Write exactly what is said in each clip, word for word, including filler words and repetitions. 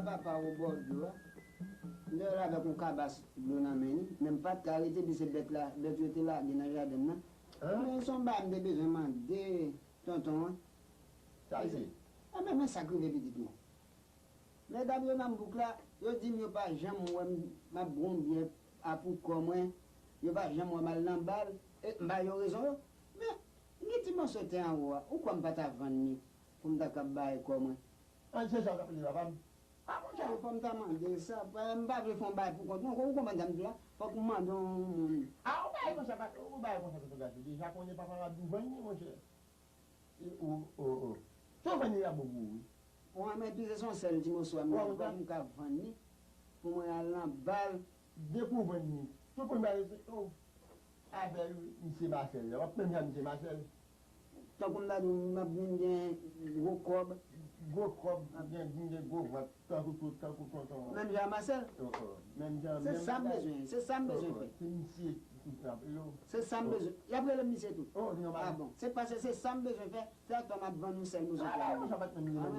Papa ou bò dlo a. M te wè l avèk yon kabas dlo nan men li, men m pa t ka rete, pi se bèt la, bèt yo te lage nan jaden m nan. Men se yon bagay m te bezwen mande tonton an. Sa l ye? Enben, men sa k rive pitit mwen. Medam yo nan bouk la, yo di m yo pa janm wè m, m ap bwè yon byè a pou kò mwen, yo pa janm wè m al nan bal, e m ba yo rezon yo. Men, m gen ti moso tè anwo a, ou kwè m pa ta vann li pou m ta kab bay kò mwen? An, se sa w t ap rele papa m? A, monchè, fò m ta mande l sa, pa, m pa vle fè yon bagay pou kont mwen, ou konprann sa m di la? Fòk m mande yon moun. A, yon bagay konsa, pa, yon bagay konsa, tonton Gato, deja konnen papa m ap di w vann li, monchè. E, o, o, o. Se w vann li la bon pou ou, wi. Ou wè, men, pi se yon sèl ti moso a, m gen, fòk m ka vann li pou mwen al nan bal. Depi w vann li, tout moun va rete, o, avè l, wi, misye Masèl la. W ap menm jan misye Masèl. Tankou m ta di w, m ap vin gen gwo kòb. Gwo kòb, gen, vin gen gwo vant, tankou tout, tankou tonton an. Menm jan Masèl? O, o. Menm jan, se menm sa m bagay. Bezwen, se sa m bezwen fè. O, o. Se misye tout ap yo. Se sa m bezwen. Y ap rele m misye tou. O, nòmal. A bon, se paske se sa m bezwen fè, se atò m ap vann yon sèl moso tè. A, monchè, pa t menm li menm,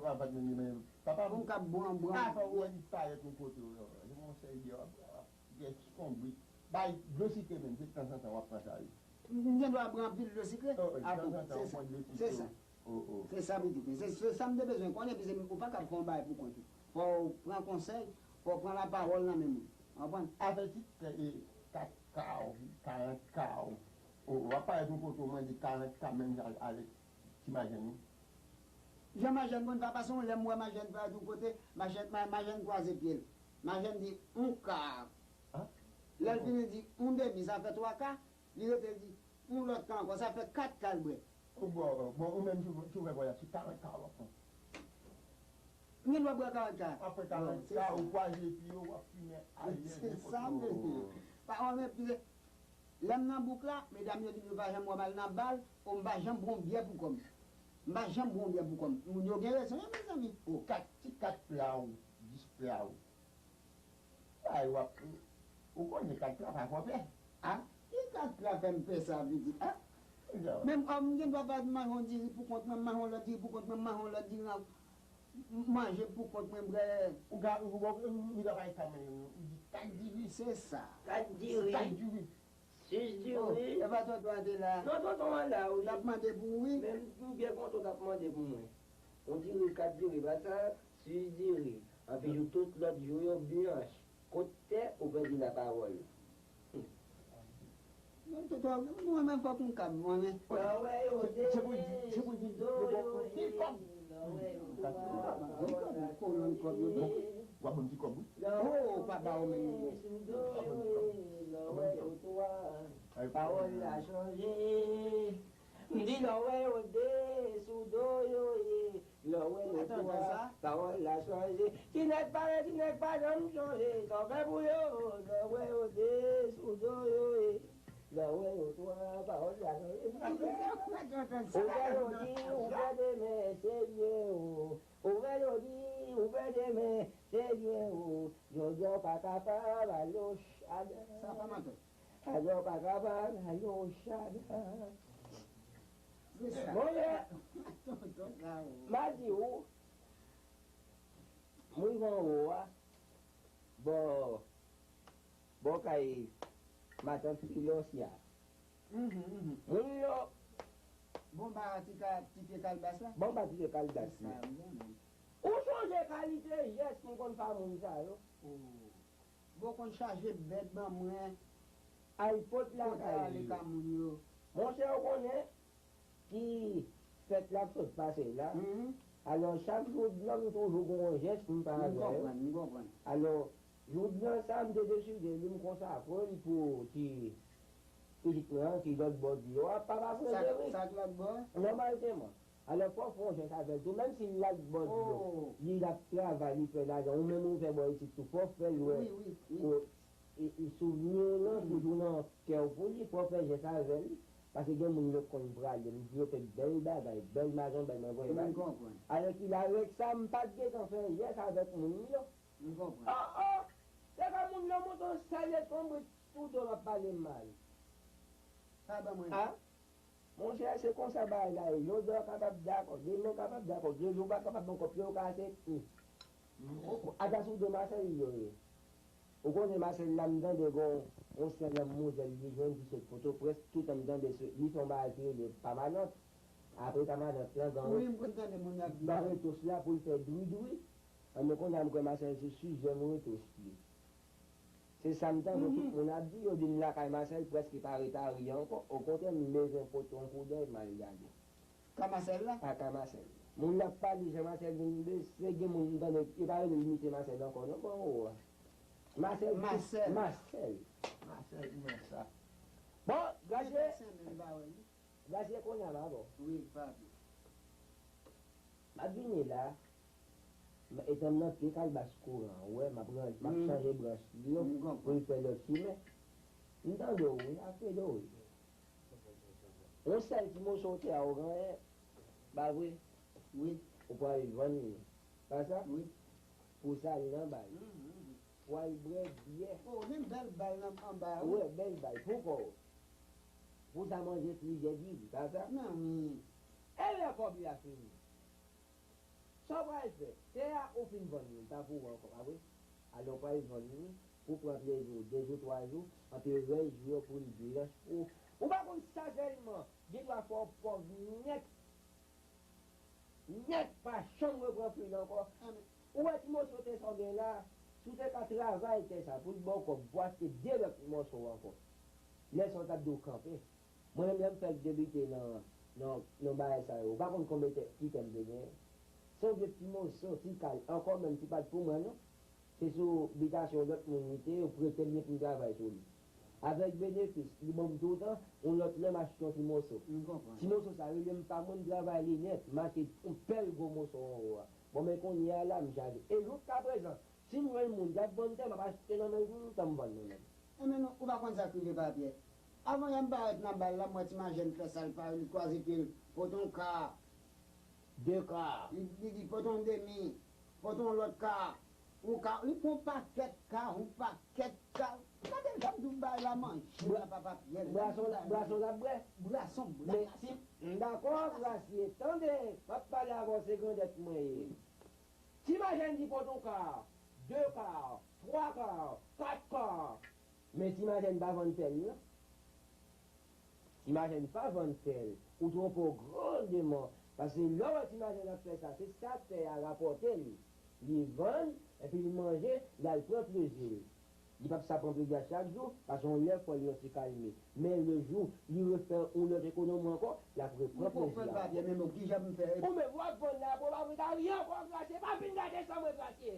pa t menm li menm. Papa m, pou m ka bran, bran, a, fò w wè li parèt yon kote, wi, wi. Se yon sèl byè w ap bwè, w ap bwè konbrit. Bay dlo sikre menm, se tanzantan w ap pran sa, wi. M gen dwa bwè anpil dlo sikre? O, wi, a bon, tanzantan w pran dlo sikre. Se sa. O, o. Se sa pitit mwen. Se, se sa m te bezwen konnen, epi se, ou pa kab fè yon bagay pou kont ou. Fò w pran konsèy, fò w pran lapawòl nan men moun. Ou konprann? Avèti, e, kat ka w, karant ka w. O, w ap parèt yon kote w mande karant ka menm jan avèk ti majèn wi. Jan majèn konn fè, paske yon lè m wè majèn parèt yon kote, majèn, ma-, majèn kwaze pye l. Majèn di yon ka. An? Lè l fini di yon demi, sa fè twa ka. Li rete di, yon lòt ka ankò, sa fè kat ka l bwè. Ou bò, bon, ou menm, si w, si w fè bò la, se karant ka w ap pran. M gen dwa bwè karant ka. Apre karant ka, ou kwaze pye w, w ap fimen alèz nenpòt kote. Se sa m vle di. Pa, ou men, pi, lè m nan bouk la, medam yo di m yo pa janm wè m al nan bal, o m pa janm bwè yon byè pou kò m. M pa janm bwè yon byè pou kò m. Moun yo gen rezon, wi, mezanmi. O, kat, ti kat pla w, dis pla w. Ay, w ap, ou konnen kat la pa fè w pè. A, ki kat la fè m pè sa, pitit? A? Men, m gen dwa pa manje yon diri pou kont mwen, m manje yon lòt diri pou kont mwen, m manje yon lòt diri, m manje pou kont mwen, m bwè. Ou ka, ou, ou, ou, ou ta bay ka mwen, ou di kat diri. Se sa. Kat diri. Kat diri. Sis diri. O, e pa tonton an te la? Non, tonton an la, wi. L ap mande pou ou, wi. Men m byen kontan w t ap mande pou mwen. Yon diri, kat diri, pa sa, sis diri. Anpi jou, tout lòt jou yo blanch. Kot tè, ou pèdi lapawòl. Mwen, tonton, mwen menm fòk m kab, mwen menm. Lè w wè yo de, se pou di, se pou di, sou do yo ye. Lè w wè yo twa, kolonn kòb yo de. W ap ban m ti kòb, wi. Lè w wè yo de, sou do yo ye. Lè w wè yo twa, pawòl la chanje. M di lè w wè yo de, sou do yo ye. Lè w wè yo twa, pawòl la chanje. Ti nèg pa ret, ti nèg pa janm chanje. Sa w fè pou yo, lè w wè yo de, sou do yo ye. Lè w wè yo twa, pawòl la chanje. Ou fè jodi, ou fè demen, se lye ou. Ou fè jodi, ou fè demen, se lye ou. Jodi a w pa kapab al Ochadan. Sa pa mantè. Alò, pa ka pa al Ochadan. Monchè, m a di w, m rive anwo a, bò, bò kay matant Filòsya. Moun yo. Bon, ba ti ka, ti pye kalbas la. Bon, ba ti pye kalbas la. Ou sonje kalite jès m konn fè a moun sa yo? Bon, konn chaje bèt ban mwen. Al pot lakay li. Monchè, ou konnen ki fèt la k sot pase la. Alò, chak jou blan m toujou gon jès m fè avè yo. Alò, jou blan sa, m te deside li m konsakre l pou ti pitit mwen an ki lòt bò dlo a, papa Frederick. Sa k lòt bò? Nòmalman. Alò, fò w fè yon jès avè l tou, menm si l lòt bò dlo, li ap travay, li fè lajan, ou menm ou fè bò isit tou, fò w fè l wè. Wi, wi, wi. Souvni w lan toujou nan kè w pou li, fò w fè jès avè l, paske gen moun yo konn prale, m di yo fè bèl bagay, bèl mazonbèl, mwen voye ba li. Alò ki la, avèk sa, m pa t gentan fè jès avèk moun yo. M konprann. O, o! Se ka moun nan monte yon sèl ekonbrit sou do m ap pale m mal. Pa ban mwen. A? Monchè, se konsa bagay la ye. Jodi a w kapab dakò, demen w kapab dakò, jodi w pa kapab ankò, pye w kase. Ata sou do Masèl yo ye. Ou konnen Masèl la, m tande gon yon sè nan Mozèl li jwenn ki sot Pòtoprens, toutan m tande se, li fè yon bagay ki rele pamanant. Apre pamanant lan, gen yon, wi, m konn tande moun ap di gen sa. Yon retos la pou l fè dwidwi. Anben, kounye a m kwè Masèl se sijè yon retos li. Se sa m tande tout moun ap di, yo di m lakay Masèl prèske pa ret a ri ankò. Okontrè, m bezwen pote yon koudèy m al gade. Ka Masèl la? A ka Masèl. Moun ap pale jan Masèl vin blese, gen moun m tande, yo pa rele l Misye Masèl ankò non, bon, o. Masèl, Masèl. Masèl. Masèl, mwen sa. Bon, Grasye. Mwen pa wè li. Grasye, kounye a m avè w. Wi, papi. M ap vini la, m, etan m nan pye kalbas kouran an, ou wè, m ap ran-, m ap chanje branch li yo pou l fè lòt chimen. M tande w, wi, ap ede w, wi. Yon sèl ti moso tè a ou genyen, pa vre? Wi. Ou pral vann li. Pa sa? Wi. Pou sa, li nan bay. Mhm, mhm. Pou al bwè byè. O, gen bèl bay nan, anba a, wi. Ou wè, bèl bay. Pou kò w. Pou sa manje plizyè diri, pa sa? Men wi. E lè kòb la fini? Sa w pral fè? Tè a ou fin vann li, li pa pou ou ankò, pa vre? Alò w pral vann li pou w pran plezi w de jou, twa jou, anpi rès jou yo pou l blanch pou ou. Ou pa konn sa sèlman, gen dwa fè w pòv nèt. Nèt, pa janm repran fwi l ankò. Ou wè ti moso tè sa w gen la, si w te ka travay tè sa pou l ba w kòb pou w achte de lòt mòso ankò. Lè sa w t ap di w kanpe. Mwen menm lè m fèk debite nan, nan, nan bagay sa yo, ou pa konn konbyen tè, ti tè m te genyen. Se yon vye ti moso, ti kay, ankò menm ti pa t pou mwen non. Se sou bitasyon yon lòt moun li te ye, yo prete m li pou m travay sou li. Avèk benefis, li ban m toutan, yon lòt lè m achte yon ti moso. M konprann. Ti moso sa rele m pa mwen, m travay li nèt, m achte yon bèl gwo moso an wo a. Bon, men kounye a la, m chaje. E jouskaprezan, si m jwenn moun k ap vann tè, m ap achte nan men l toutan m vann nan men l. Enben non, ou pa konn sa k rive Papyè. Avan yè m parèt nan bal la, m wè Ti Majèn fè sa l pa yo, li kwaze pye l, pote yon ka. De ka. Li, li di, pote yon demi, pote yon lòt ka, yon ka, li pran yon pakèt ka, yon pakèt ka. Gade, jan m di w bay la manje la, papa Pyè. Bwason, bwason l ap bwè. Bwason, bwason. Men si, m dakò, Grasye, tande, m ap pale avè w, se grandèt mwen ye. Ti Majèn di pote yon ka, de ka, twa ka, kat ka. Men Ti Majèn pa vann tè l non. Ti Majèn pa vann tè l. Ou twonpe w grandman. Paske lè w wè Ti Majèn ap fè sa, se sa tè a rapòte l. Li vann, epi li manje, li al pran plezi l. Li p ap sa pran plezi a chak jou, paske yon lè fò li yon ti kalme. Men le jou, li refè yon lòt ekonomi ankò, l ap repran plezi a. Ou menm, w ap vann la, pou w pa vin gade ankò, Grasye, pa vin gade san mwen, Grasye.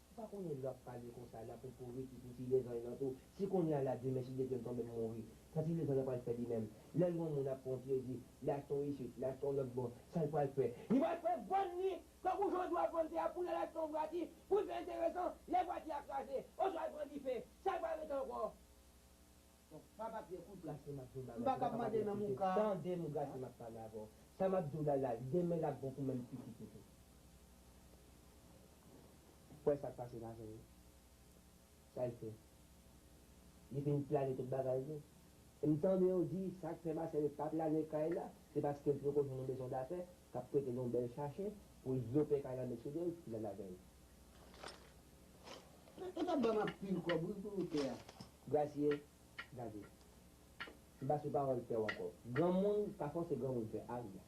Ou pa konnen lè w ap pale konsa la, pou, pou rete pou ti lezanj lan tou. Si kounye a la, demen, si Dye vle, m tonbe, m mouri. Sa ti lezanj lan pral fè li menm? Lè l wè yon moun ap pran plezi, l achte yon isit, l achte yon lòt bò, sa l pral fè? Li pral fè vann li! Tankou jan w di w ap vann tè a pou l al achte yon vwati, pou l fè enteresan, lè vwati a kraze, oswa l pran dife, sa l pral rete ankò? Bon, papa Pyè, koute. Grasye, m ap di w bagay, m pa ka mande nan mouka. Tande m, Grasye, m ap pale avè w. Sa m ap di w la, la, demen l ap bon pou menm pitit ou tou. Ou wè sa k pase Masèl yo? Sa l fè? Li fin plane tout bagay li. E m tande yo di, sa k fè Masèl pa plane kay la, se paske l poko jwenn yon mezon dafè k ap prete l yon bèl chache pou l vlope kay la, met sou do l, pou l al avè l. Men, ou t ap ban m anpil kòb, wi, pou tè a. Grasye, gade. M pa sou pawòl tè w ankò. Granmoun pa fòse granmoun fè aryen.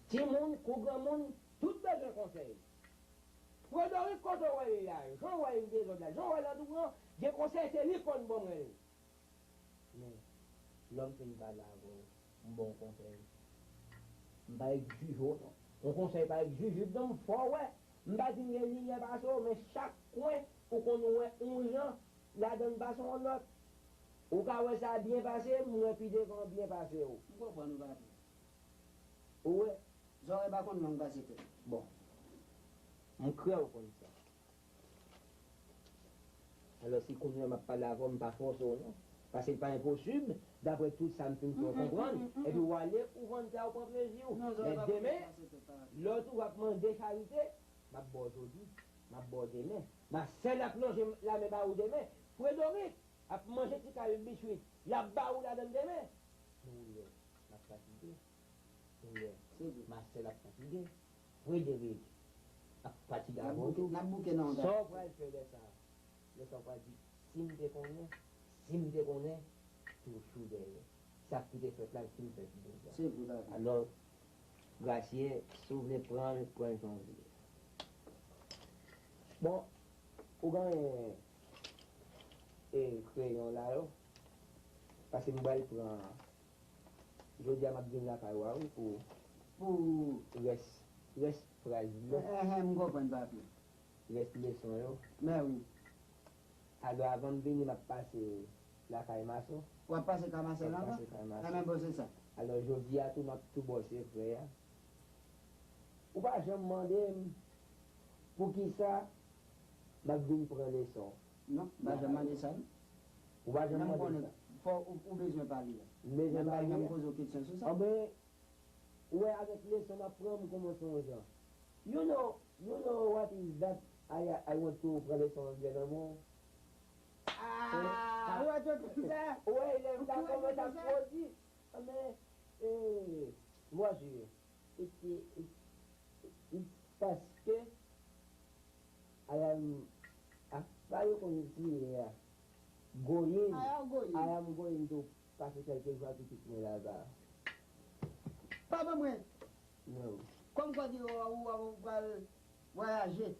Timoun kou granmoun, tout bezwen konsèy. Frederic, kote w wè l la? Jan w wè l dezòd la, jan w wè l an tou pran, gen konsèy se li k konn ban mwen l. Men, lè m fin pale avè w, m ba w konsèy. M pa egzije w non. Yon konsèy pa egzijib non, m fè w wè. M pa di m gen limyè pase w, men chak kwen ou konn wè yon jan ladan l pase yon lòt. Ou ka wè sa byen pase, m wè pi devan an byen pase w. M konprann ou, papi. Ou wè? Zòrèy pa konn lang pase tèt. Bon. M kwè w konn sa. Alò, si kounye a m ap pale avè w, m pa fòse w non. Paske l pa enposib, daprè tout sa m fin fè w konprann, epi w ale, ou vann tè a, ou pran plezi w. Men demen, lè w tou w ap mande charite, m ap ba w jodi, m ap ba w demen. Masèl ap lonje lamen ba ou demen. Frederic ap manje ti kal biswit, l ap ba ou ladan l demen. Doulè, m ap fatige. Doulè. Se vre. Masèl ap fatige. Frederic. ap fatige avè w tou. N ap bouke nan yon sa w pral fè lè sa a? Lè sa w pral di, si m te konnen, si m te konnen, toujou dèyè. Sa ki te fèt la, si m fè pi byen. Se vre, papi. Alò, Grasye, si w vle pran l, pran l jan w vle. Bon, ou genyen e kreyon la yo? Paske m pral pran, jodi a m ap vin lakay ou a wi pou, pou rès, rès fraz yo. Enhen, m konprann, papi. Rès leson yo. Mè wi. Alò, avan m vini, m ap pase lakay Mason. W ap pase kay Masèl ankò? M ap pase kay Mason. Enben, bon, se sa. Alò, jodi a tou, m ap tou ba w sekrè a. Ou pa janm mande m poukisa m ap vin pran leson. Non, m pa janm mande sa, non. Ou pa janm mande sa. Fò ou, ou bezwen pale a. M bezwen pale a. M pa janm poze w kesyon sou sa. Anben, ou wè, avèk leson m ap pran, m kòmanse yon jan. You know, you know what is that? I, I want to pran leson anglè nan men w. Ah, ou wè tout sa? Ou wè, lè m ta kòmanse ap pwodui. Anben, eh, voici. It's, it's, it's paske I am, ah, sa yo konn di a, going, I am going. I am going to pase kèlke jou ak pitit mwen laba. Pa ban mwen. Non. Kòm kwa di ou, ou, ou pral vwayaje.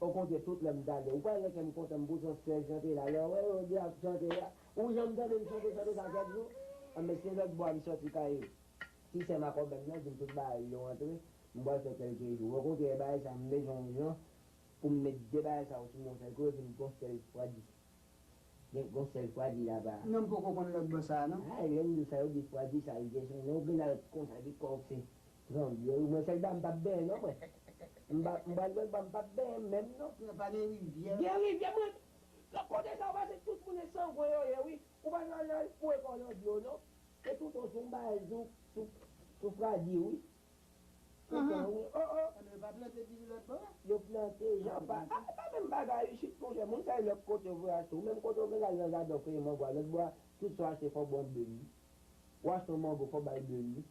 Okontrè, tout lè m tande, ou pa wè kè m kontan, m pou son sèl chante la. Lè w wè yo di ap chante la, ou janm tande m chante, chante sa kèk jou? Anben, se lòt bò a m sòti kay ti sè makòmè m nan, di m tout bagay yo antre, m pral fè kèlke jou. Okontrè, bagay sa, m bezwen yon jan pou m met de bagay sa yo sou yon sèl kote, pou m gon sèl fwa di. Gen gon sèl fwa di laba. Non, m poko konn lòt bò sa a, non. A, lè m di sa, yo di fwa di sa, li te sonnen, ou gen al konsa, epi kò w se tranble. Wi, mwen, sèl ba m p ap benyen, non, mwen. M pa, m pa, lòt bò a m p ap benyen menm, non. Nan pa gen rivyè. Gen rivyè, mwen. Lòt kote sa, ou pa se tout moun e sangwen yo ye, wi. Ou pa nan al foure kò w nan dlo, non. E toutan sou m bagay sou, sou, sou fwa di, wi. Toutan, wi. Oh, oh. Anben, yo pa plante diri lòt bò a? Yo plante, jan pa. A, pa menm bagay isit, monchè. Moun sa yo lòt kote yo vle achte. Ou menm kote yo vle al nan jaden, ou peye mango a lòt bò a, tout sa w achte fò w ba w bil li. Ou achte yon mango, fò w ba l bil li.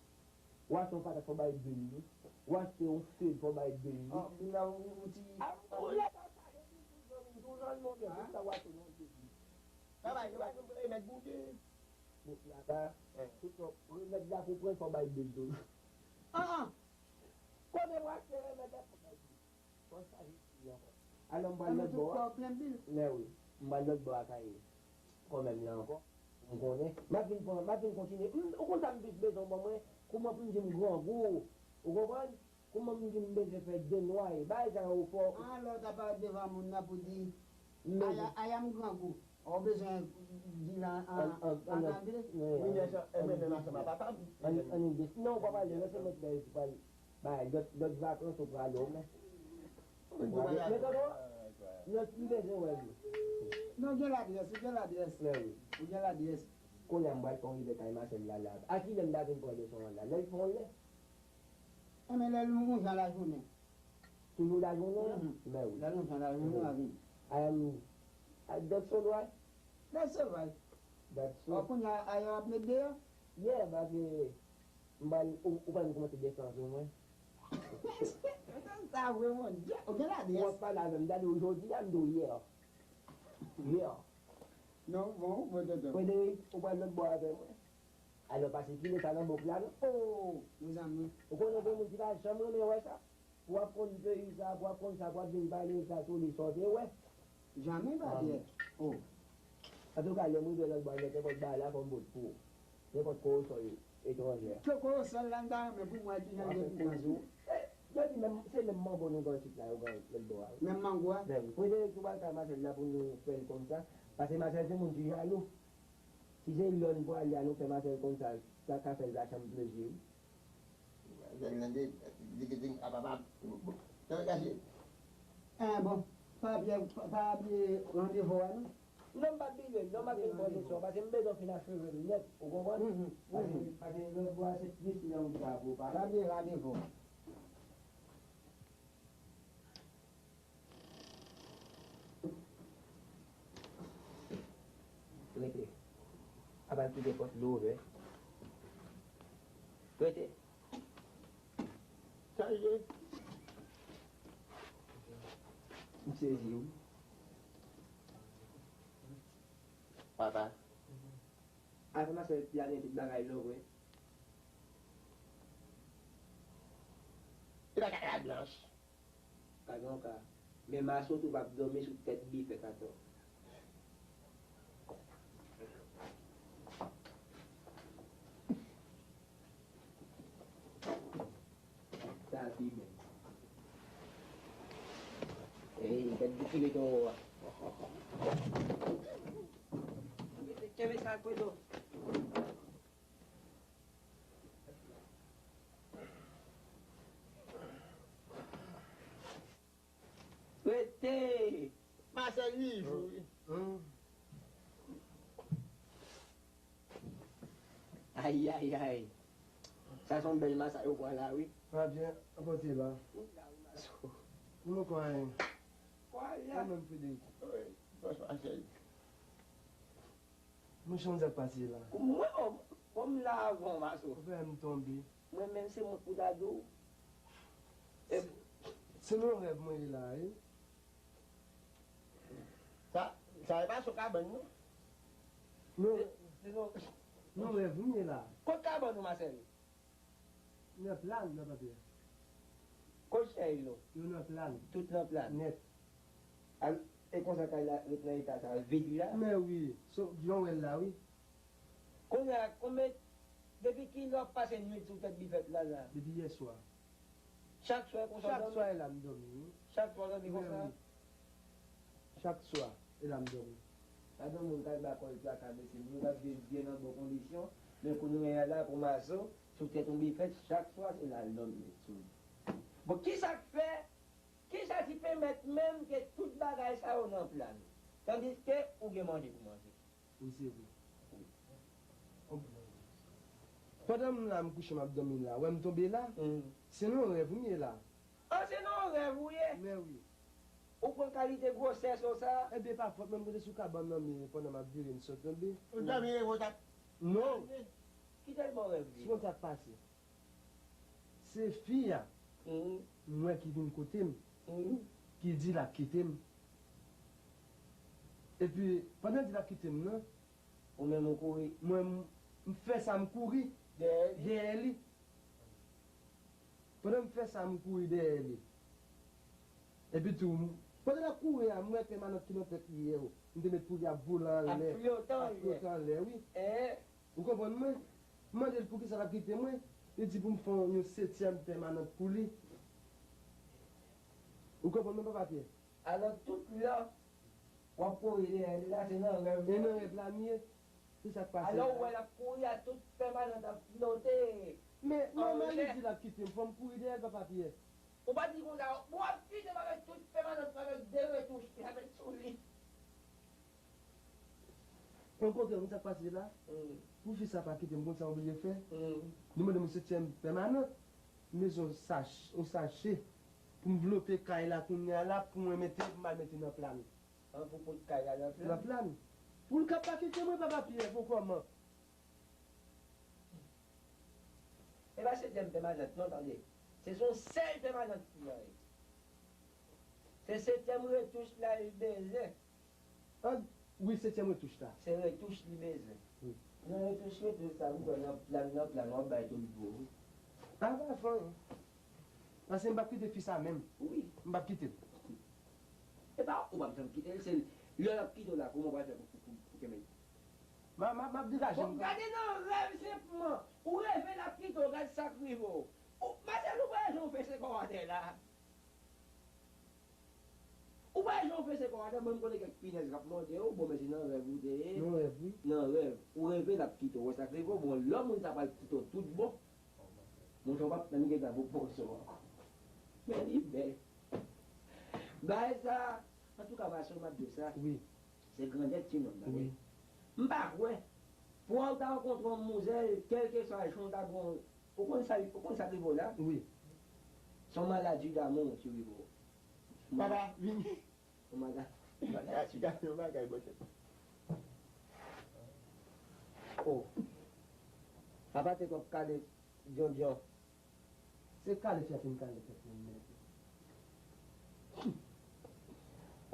Ou achte yon patat, fò w ba l bil li. Ou achte yon fig, fò w ba l bil li. Oh, bil la, ou, ou ti. A, ou lè sa w chache bil tou, zanmi m, tou zanmi m, monchè, tout sa w achte nan bil li. Travay, travay, travay, mèt boude. Bon, laba, tout sa, remèd la pou pran, fò w ba l bil tou. Ah, ah. Kote w achte remèd la, fò w ba l bil. Fò w chaje bil li ankò. Alò, m pral lòt bò a. Mè wi, m pral lòt bò a kay kòmè m nan ankò. M konnen. M ap vin pran, m ap vin kontinye. M, ou konn sa m plis bezwen ban mwen? Kouman pou m di m grangou? Ou konprann? Kouman m di m bezwen fè de nwa? Bagay sa yo fò. Alò, w ta parèt devan moun nan pou di, I am grangou. Ou bezwen di l an, an, an angle? Wi, men sa, e, men, men, ansanm a papa m. Ann, ann, non, ou pa pale, lè se mèt la, ou pral bay lòt, lòt vakans, ou prale, ou men. Ou prale, men tonton, non, m bezwen wè li. Non, gen ladrès, ou gen ladrès. Mè wi. Ou gen ladrès. Kounye a, m pral fè yon rive kay Masèl la, la. A kilè m ta vin pran leson an la? Lè l fè yon lè. Enben, lè l yon jan lajounen. Toujou lajounen an? Mhm. Mè wi. Lè l yon jan lajounen, w a vini. I am, ah, that's all right. That's all right. That's all. Ò, kounye a, a yo ap met deyò? Yeah, paske m pral, ou, ou pral kòmanse desann sou mwen. Sa vre, mon Dieu. Ou gen ladrès. W ap pale avè m, m ta di w jodi a, m di w yè. Yè. Non, bon, bon, tonton. Frederic, ou pral lòt bò avè mwen. Alò, pa sikile sa nan bòk la, non. Oh, mezanmi. Ou konnen gen moun ki pa janm renmen wè sa? Pou w ap konn peyi sa, pou w ap konn sa, pou w ap vin pale sa sou li, sa w te wè. Janmen, pa byen. Oh. Antouka, lè m rive lòt bò a, nenpòt bagay la fò m pot pou ou. Nenpòt kowosòl etranjè. Ke kowosòl la, m ta renmen pou m wè ki jan gen pikan sou. Eh, yo di menm, se menm mango nou gen isit la, yo gen lòt bò a, wi. Menm mango a? Menm. Frederic, nou pral kay Masèl la pou nou fè l konsa. Paske Masèl se moun ki jalou. Si se lòn pou ale a, nou fè Masèl konsa, sa ka fè l ka chanm plezi, wi. Lè l nan de, di, di, di, a papa, bon, sa w gache. Eh, bon, pa bliye, pa, pa bliye randevou a, non? Non, m pa bliye, non, m ap vin pran leson, paske m bezwen fin acheve l nèt, ou konprann? Mhm, paske, mhm, paske lòt bò a se plis lè ou ta pou pale. Pa bliye randevou a. Rete. Apa l kite pòt li ouvè. Rete. Sa l ye? M sezi wi. Papa. Afè Masèl plane tout bagay lò vre. Li pa ka la blanch. Pa gen yon ka. Men Maso tou p ap dòmi sou tèt bifèt atò. Sa pi bèl. Ey, gad di ki reto a. Kenbe sa, Kwedo. Rete! Masèl li jou wi. Ayayay. Sa se yon bèl masa yo pran la wi. Fabien, apòte la. Ou la wi, Maso. Nou pran anyen. Kwa la. Ou menm, Frederico. Wi, bòs Masèl. Mwen, chan sa k pase la. Mwen, o, o, m la avan, Maso. Ou fè m tonbe. Mwen menm, se mwen k pou ta di w. Se, se nan rèv mwen ye la, wi. Sa, sa e pa sou kabann, non? Non. Se, se nan, nan rèv m ye la. Kot kabann ou, Masèl? Nan plan, nan papye. Kot chèz yo? Yo nan plan. Tout nan plan? Nèt. Al, e konsa kay la ret nan eta sa, vid wi la? Men wi, so, jan w wè l la, wi. Kounye a, konbyen, depi kilè w ap pase nwit sou tèt bifèt la, la? Depi yè swa. Chak swa e konsa w dòmi? Chak swa e la m dòmi, wi. Chak swa w dòmi konsa? Wi, wi. Chak swa e la m dòmi. Gade yon moun k al ba kò l traka, mesye, moun k ap viv byen nan bon kondisyon, men kounye a la pou Maso, sou tèt yon bifèt, chak swa se la l dòmi, mesye. Bon, kisa k fè, kisa ki pèmèt menm ke tout bagay sa yo nan plan, tandiske ou gen manje pou manje? Wi, se vre. Pandan m la, m kouche, m ap dòmi la, wè m tonbe la, se nan yon rèv m ye la. An, se nan yon rèv ou ye? Men wi. Ou pran kalite gwosè sa w sa? Ebyen, pa fòt mwen, m rete sou kabann nan, men pandan m ap vire, m sot tonbe. Ou dòmi, ou t ap... Non. Ki tèlman rèv li? Ou konn sa k pase? Se fi a, m wè ki vin kote m, ki di l ap kite m. Epi, pandan l di l ap kite m nan, ou menm ou kouri? Mwen, m, m fè sa, m kouri dèyè li. Dèyè li. Pandan m fè sa, m kouri dèyè li. Epi tou, m, pandan l ap kouri a, m wè pèmanant ki nan tèt li yè, m te met pou li ap vole anlè, ap flote anlè. Ap flote anlè, wi. Ou konprann mwen? M mande l poukisa l ap kite mwen. Li di pou m fè yon setyèm pèmanant pou li. Ou konprann mwen, papa Pyè? Alò, tout lè w ap kouri dèyè l la, se nan rèv la. E nan rèv la m ye. Se sa k pase. Alò, ou wè l ap kouri a tout pèmanant ap flote. Men nòmal li di l ap kite m, fò m kouri dèyè l, papa Pyè. Ou pa di konsa, w ap kite m avèk tout pèmanant, avèk de retouch li avèk sou li. Okontrè, konn sa k pase la? Pou fi sa pa kite m, konn sa m oblije fè? Li mande m yon setyèm pèmanant. M bezwen yon sach-, yon sache pou m vlope kay la kounye a la, pou mwen mete, pou m al mete nan plan. An, pou pot kay la nan plan? Nan plan. Pou l ka pa kite mwen, papa Pyè, pou kòman? E pa setyèm pèmanant non, tande. Se yon sèl pèmanant ki genyen. Se setyèm retouch la li bezwen. An, wi, setyèm retouch la. Se retouch li bezwen. Wi. Nan retouch, retouch sa, ou kwè nan plan, nan plan, w ap bay tout bon. A, pa fè anyen. Paske m p ap kite fi sa menm. Wi. M p ap kite l. E pa ou p ap janm kite l, se lè l ap kite w la, kòman w pral fè pou, pou, pou, pou kenbe l? M a, m a, m ap degaje m. Bon, gade nan rèv senpman. Ou reve l ap kite w, gad sa k rive w. Ou, Masèl, ou pa wè jan w fese kò w atè la? Ou pa wè jan w fese kò w atè, mwen m konnen kèk pinèz k ap mòde w, bon, men se nan rèv ou te ye. Nan rèv, wi. Nan rèv. Ou reve l ap kite w, wè sa k rive w, bon, lè moun sa pral kite w tout bon. Monchè, w p ap menm gen tan pou poze w ankò. Men li bèl. Bagay sa, antouka, Maso, m ap di w sa. Wi. Se grandèt ti nonm nan, wi. M pa kwè. Pou w ta rankontre yon manmzèl, kèlkeswa jan w ta gon, ou konn sa, ou konn sa k rive w la? Wi. Se yon maladi damou ki rive w. Papa, vini. Yon maladi, maladi damou, yon bagay, monchè. Oh. Papa te konn kale dyondyon. Se kale fi a fin kale tèt mwen nèt.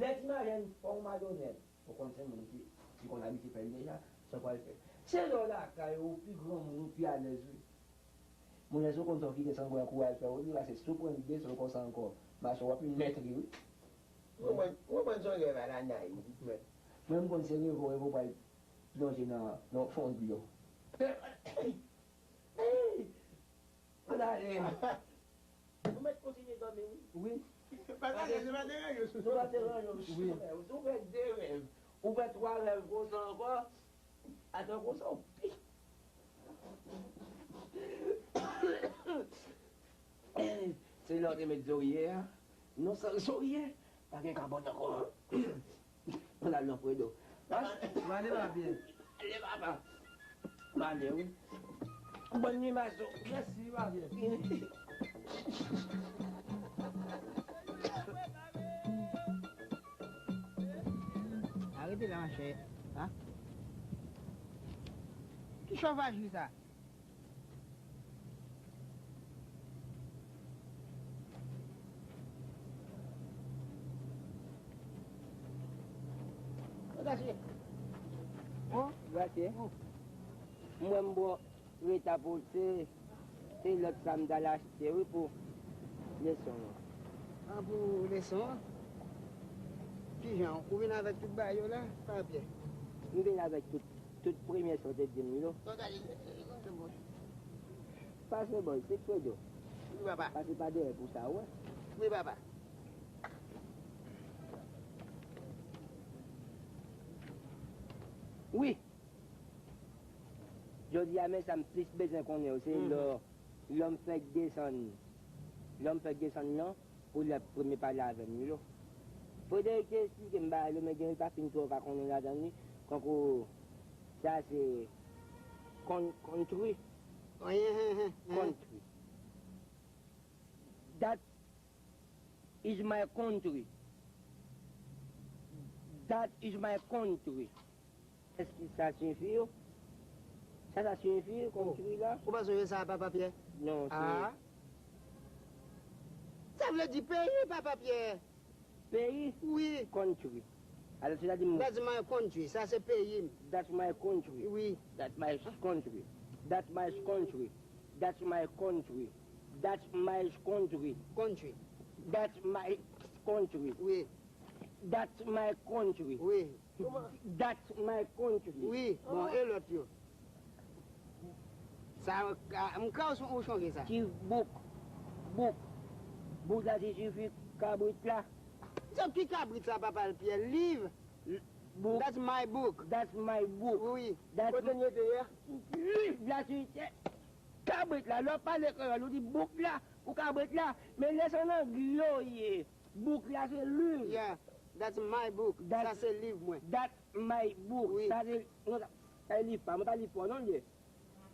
Lè ti majèn fè yon madonèl, ou konn se moun ki, ki konn abitye fè l deja, sa w pral fè. Se lè w lakay ou, ou pi granmoun, ou pi alèz, wi. Monchè, si w konn sa w kite san gwa kou al fè, ou di, pase si w pran de san konsa ankò, mache w ap yon mèt li, wi. Ou konprann, ou konprann se yon rèv a la nayv, wi, frè. Mwen, m konn se reve w, reve w pral plonje nan, nan fon dlo. Ey! Ann ale. Nou mèt kontinye dòmi, wi. Wi. Pa ta, se pa deranje w. Nou pa deranje w. Wi. Si w fè de rèv, ou fè twa rèv konsa ankò, atò konsa, w pi. Se lè w te met zorye a. Non, san zorye, pa gen kabòn ankò. Ann al nan Fredo. Pase. Ou ale, papye. Ale, papa. M ale, wi. Bòn nwi, maso. Mèsi, papye. Arete la, monchè. Ha? Ki chòvaj li sa? Ou gache. O, gache. O. M wè m bò reta pou se, se lòt sa m t al achte wi pou leson an. A, pou leson an? Kijan? Ou vin avèk tout bagay yo la, papye? M vin avèk tout. Tout premye sa w te di m yo. Pase bò, se Fredo. Wi, papa. Pase pa dèyè pou sa, wè. Wi, papa. Wi. Jodi a, men sa m plis bezwen konnen yo, se lò, lò m fèk desann, lò m fèk desann nan, pou lè premye pale avè m yo. Frederick te esplike m bagay yo, men gen li pa fin twò ka konnen ladan li, kankou sa se kon-, country. Country. That is my country. That is my country. Èske sa siyifi yo? Sa sa siyifi, country la? Ou pa sonje sa, Papa Pyè? Non, se... Ah. Sa vle di peyi, Papa Pyè. Peyi? Wi. Country. Alò, se ta di m... That's my country. Sa se peyi m. That's my country. Wi. That's my country. That's my country. That's my country. That's my country. Country. That's my country. Wi. That's my country. Wi. That's my country. Wi. Bon, e lòt yo? Sa, a, m kwè ou son-, ou chonje sa. Ki bouk? Bouk. Bouk la siyifi kabrit la. So ki kabrit sa, papa Pyè? Liv? Book. That's my book. That's my book. Wi. That's Kote n rete yè? Liv la, se kabrit la. Lè w pale kreyòl, ou di book la pou kabrit la. Men lè se an anglè w ye, book la se liv. Yeah, that's my book. Sa se liv mwen. That's my book. Wi. Sa se, non, sa, sa se liv pa mwen, pa liv pa w non, li ye.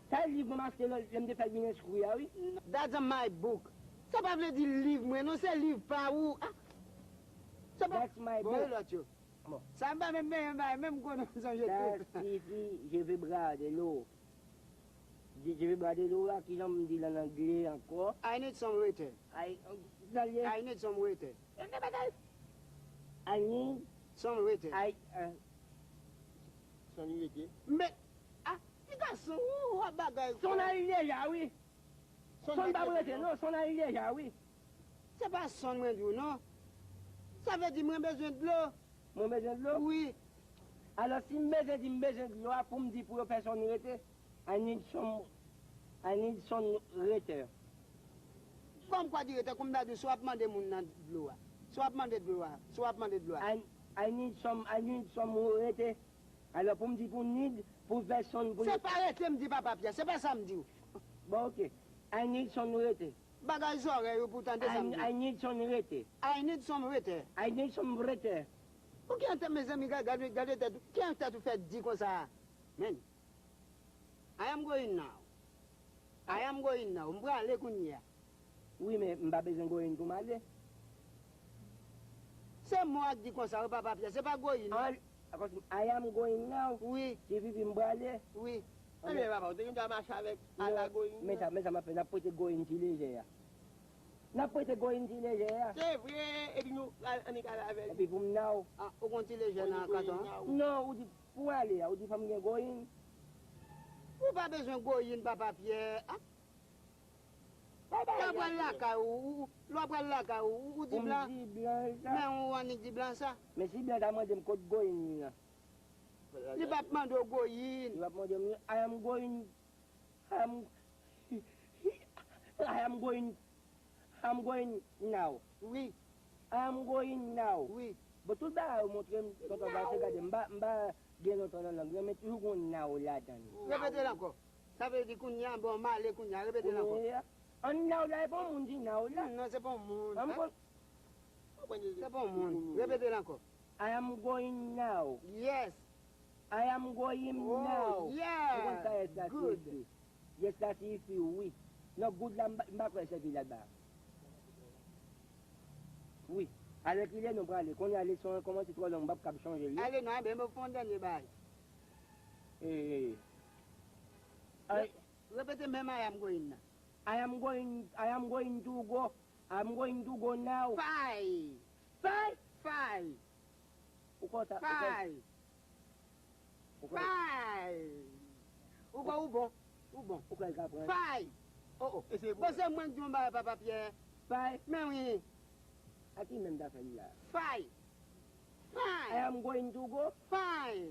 Sa e liv mwen m achte lè, lè m te fèk vin enskri a, wi. That's my book. Sa pa vle di liv mwen, non, se liv pa ou. Ah. Sa pa That's my book. Bon, e lòt yo. Bon. Sa m pa menm benyen bay, menm konnen m sonje tout. Ça signifie je vais boire de l'eau. Je, je vais boire de l'eau, a, kijan m di l an anglè ankò? I need some water. I, I need some water. I need some water. I, uh, Sonn rete. Men, a, ti gason, ou, ou ap bagay. Sonn al deja, wi. Sonn pa prete, non, sonn al deja, wi. Se pa sonn mwen di w, non. Sa vle di mwen bezwen dlo. Mwen bezwen dlo? Wi. Alò, si m bezwen di m bezwen dlo a, pou m di pou yo fè sonn rete, I need some, I need some water. Kòm kwa di rete, kòm m ta di w, si w ap mande moun nan dlo a. Si w ap mande dlo a. Si w ap mande dlo a. I, I need some, I need some water. Alò, pou m di pou need, pou fè sonn, pou Se pa rete m di, papa Pyè, se pa sa m di w. Bon, ok. I need some rete. Bagay zòrèy ou pou tande sa m di w. I need some rete. I need some rete. I need some rete. Ou gen tèt, mezanmi, gade, gade, gade tèt ou. Ki an tèt ou fè di konsa a? Men. I am going now. I am going now. M prale kounye a. Wi, men m pa bezwen going pou m ale. Se mo a k di konsa, wi, papa Pyè, se pa going. An, akòz I am going now. Wi. Siyifi m prale. Wi. Ebyen, papa, ou te gen dwa mache avèk ala going. Men sa, men sa m ap fè, n ap prete going ti lejè a. N ap prete going ti lejè a. Se vre, epi nou pral annik ale avè l. Epi pou m now. Ah, ou gon ti lejè nan katon an? Non, ou di pou ale a, ou di fò m gen going. Ou pa bezwen going, papa Pyè. Ah. Lè w pral lakay ou, ou, ou, lè w pral lakay ou, ou, ou di blan. Ou di blan sa. Men ou annik di blan sa. Men si blan ta mande m kot going li an. Li p ap mande w going. Li p ap mande m, I am going, I am, I am going, I am going now. Wi. I am going now. Wi. Bon, tout bagay yo montre m, tonton Dase, gade, m pa, m pa gen lontan nan lang nan, men toujou gon now ladan l. Repete l ankò. Sa vle di kounye a, bon, m ale kounye a, repete l ankò. Kounye a. An now la, e pa yon moun di now la. Hmm, non, se pa yon moun. An kon- Se pa yon moun. Repete l ankò. I am going now. Yes. I am going now. Oh, yeah. Ou konn sa yes la siyifi? Yes la siyifi wi. Non, good la, m pa, m pa kwè sèvi la ba. Wi. Alèkile, nou prale. Kounye a leson an kòmanse twò long, m p ap kab chanje l. Ale non, enben, mwen fè yon dènye bagay. Eh, eh. Ay. Re-, repete menm I am going nan. I am going, I am going to go. I am going to go now. Fay. Fay? Fay. Ou konn sa, ou konn- Fay. Ou konn- Fay. Ou bon, ou bon. Ou bon. Ou kwè l ka pran? Fay. Oh, oh. Bon, se mwen k di yon bagay, papa Pyè. Fay. Men wi. A ki menm zafè l la? Fay. Fay. I am going to go. Fay.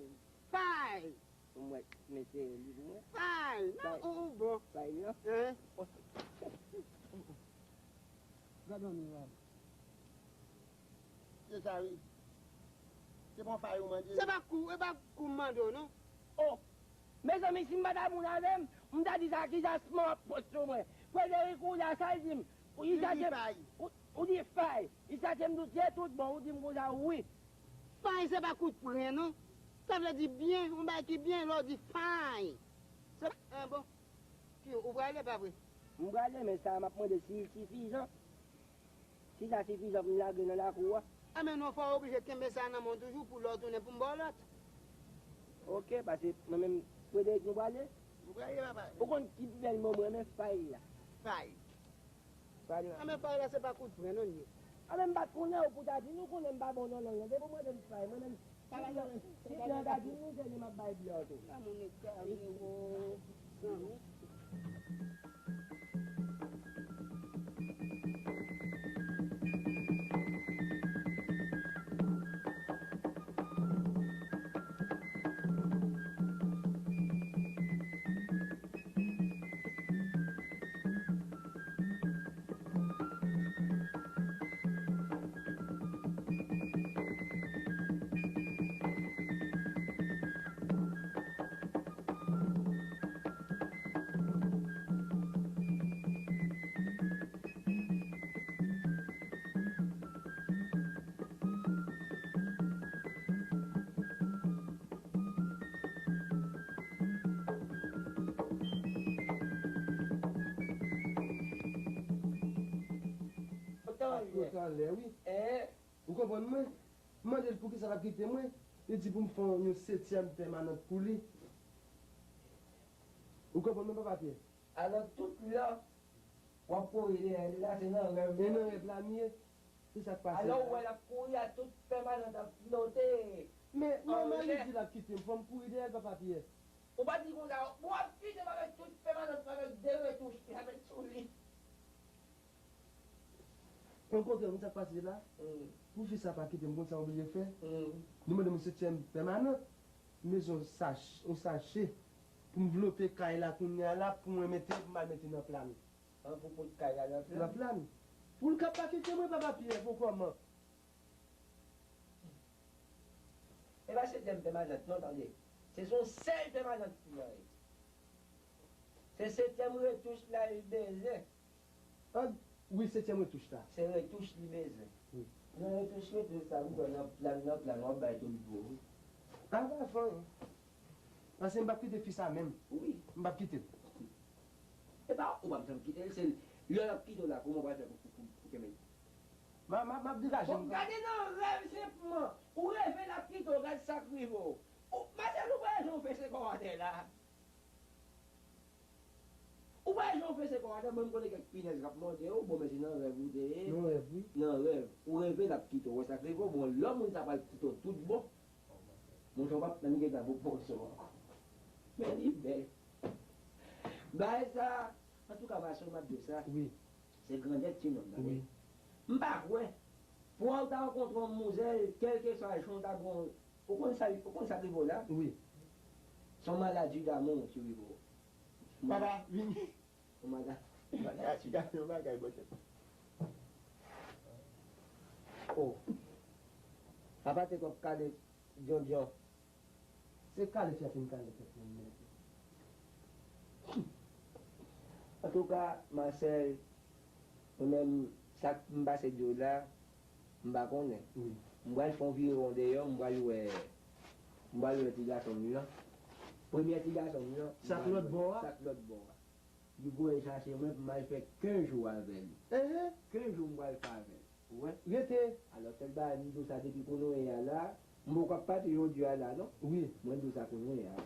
Fay. Ou mwen, mesye, li pou mwen. Fay. Non, ou, ou bon. Fay, non? Hein? Gade yon miray. Se sa, wi. Se pa yon fay ou mande. Se pa kou, e pa kou m mande w, non. Oh! Mezanmi, si m pa ta moun avè m, m ta di sa, ki jasman ap pòs sou mwen. Frederick, ou la, sa l di m. Ou, li chache m, ou, ou di fay. Li chache m dout, se tout bon, ou di m konsa, wi. Fay, se pa kout pren, non. Sa vle di byen, yon bagay ki byen, lè w di fay. Se, eh, bon. Ki, ou prale, pa vre? M prale, men sa, m ap mande si l sifizan. Si sa sifizan pou m lage nan lakou a. A, men non, fò w oblije kenbe sa nan men w toujou pou lè w tounen pou m ba w lòt. Ok, paske mwen menm, Frederick, nou prale. Nou prale, papa. Ou konn ki bèl mo mwen renmen, fay la. Fay. Fay la. A, men fay la, se pa kout pren, non, li ye. A, men m pa t konnen, ou pou ta di nou konnen m pa bon nan lang nan. Depi w mande m fay, mwen menm, si blan, si blan ta di nou, se li m ap bay blan tou. Gade moun egare, o, zanmi. Yo t anlè, wi. Ou konprann mwen? M mande l poukisa l ap kite mwen. Li di pou m fè yon setyèm pèmanant pou li. Ou konprann mwen, Papa Pyè? Alò, tout lè w ap kouri dèyè li la, se nan rèv. E nan rèv la m ye. Se sa k pase la. Alò, ou wè l ap kouri a tout pèmanant ap flote. Men nòmal li di l ap kite m, fò m kouri dèyè l, Papa Pyè. Ou pa di konsa, w ap kite m avèk tout pèmanant, avèk de retouch li avèk sou li. Okontrè, ou konn sa k pase la? Pou fi sa pa kite m, ou konn sa m oblije fè? Li mande m yon setyèm pèmanan. M bezwen yon sach-, yon sache pou m vlope kay la kounye a la, pou mwen mete, pou m al mete nan pla m. An, pou pot kay la nan pla m? Nan pla m. Pou l ka pa kite mwen, Papa Pyè, pou kòman? E pa setyèm pèmanant non, tande. Se son sèl pèmanant li an ye. Se setyèm retouch la li bezwen. An, wi, setyèm retouch la. Se retouch li bezwen. Wi. Nan retouch, retouch sa, ou wè nan plan, nan plan, w ap bay tout bon, wi. A, pa fè anyen. Paske m p ap kite fi sa menm. Wi. M p ap kite l. E pa ou p ap janm kite l, se lè l ap kite w la, kòman w pral fè pou, pou, pou, pou kenbe l? M a, m a, m ap degaje m. Bon, gade nan rèv senpman. Ou reve l ap kite w, gad sa k rive w. Ou, Marcel, ou pa wè jan w fese kò w atè la? Ou pa wè jan w fese kò w atè, mwen m konnen kèk pinèz k ap monte w, bon, men se nan rèv ou te ye. Nan rèv, wi. Nan rèv. Ou reve l ap kite w, wè sa k rive w, bon, lè moun sa pral kite w tout bon. Monchè, w p ap menm gentan pou poze w ankò. Men li bèl. Bagay sa, antouka, Marcel, m ap di w sa. Wi. Se grandèt ti nonm nan, wi. M pa kwè. Pou w ta rankontre yon manmzèl, kèlkeswa jan w ta gon, ou konn sa, ou konn sa k rive w la? Wi. Se yon maladi damou ki rive w. Papa, vini. Yon maladi. Maladi damou, yon bagay, bòchèt. Oh. Papa te kòk kale dyondyon. Se kale fè fin kale tèt mwen mèt. Antouka, Marcel, mwen menm, sa k m pase di w la, m pa konnen. Wi. M pral fè yon viwon deyò, m pral wè, m pral wè ti gason m nan. Premye ti gason m nan, m pral wè. Sa k lòt bò a? Sa k lòt bò a. Li voye chache mwen pou m al fè kenz jou avè li. Enhen. Kenz jou m pral fè avè l. Ou wè? Rete. Alò, tèt bagay, m di w sa depi kounye a la, m poko ap pati jodi a la, non. Wi. Mwen di w sa kounye a.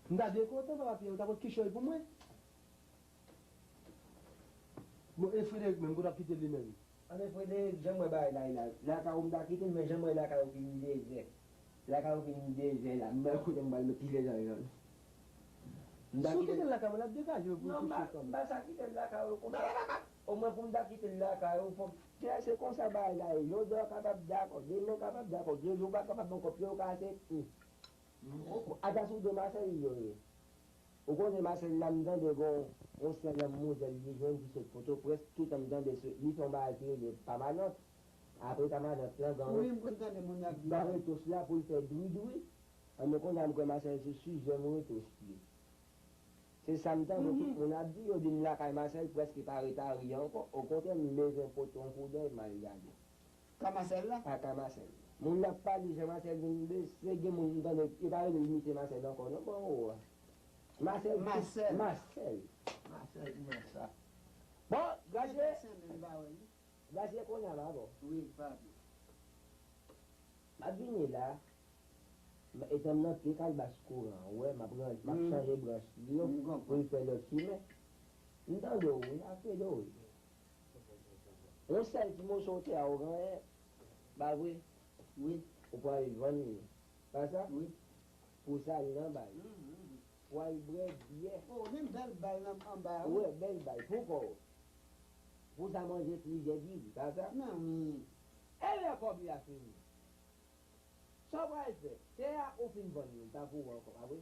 M ta byen kontan, Papa Pyè, ou ta pot kichòy pou mwen. Bon, e Frederick menm, kote w ap kite l li menm? Anben, Frederick, jan m wè bagay la ye la, lakay ou m ta kite l, men jan m wè lakay ou vin dezè. Lakay ou vin dezè la, m wè kote m pral met ti lezanj lan. M ta kite l. Si w kite l lakay mwen, l ap degaje w pou l kouche kanmenm. Non, m pa, m pa sa kite l lakay ou konsa. Omwen pou m ta kite l lakay ou, fòk, se, se konsa bagay la ye. Jodi a w kapab dakò, demen w kapab dakò, de jou w pa kapab ankò, pye w kase. Ata sou do Marcel yo ye. Ou konnen Marcel la, m tande gon yon sèl manmzèl li jwenn ki sot Pòtoprens, toutan m tande se, li fè yon bagay ki rele pamanant. Apre pamanant lan, gen, wi, m konn tande moun y ap di, gen retouch la pou l fè dridri. Anben, kounye a m kwè Marcel se sizyèm retouch li. Se sa m tande tout moun ap di, yo di m lakay Marcel prèske pa ret a ri ankò. Okontrè, m bezwen pote yon koudèy m al gade. Ka Marcel la? Pa ka Marcel. Moun ap pale jan Marcel vin blese, gen moun m tande, yo pa rele l misye Marcel ankò non, bon, oh. Marcel, Marcel. Marcel. Marcel, ki moun sa? Bon, Gracie. Gracie, kounye a, pa bon. Wi, pa bon. M ap vini la, m, etan m nan pye kalbas kouran an, ou wè, m ap ranj, m ap chanje branch li yo pou l fè lòt chimen. M tande w wi, m ap tande w wi. Yon sèl ti moso tè a ou genyen, pa vre? Wi. Ou pral vann li, pa sa? Wi. Pou sa l nan bay. Pou al bwè byè. Oh, gen bèl bay nan, anba, wi. Ou wè, bèl bay pou kò w. Pou sa manje plizyè diri, pa sa? Nan, wi. E lè kòb li a fini? Sa w pral fè? Tè a ou fin vann li, l pa pou ou ankò, pa vre?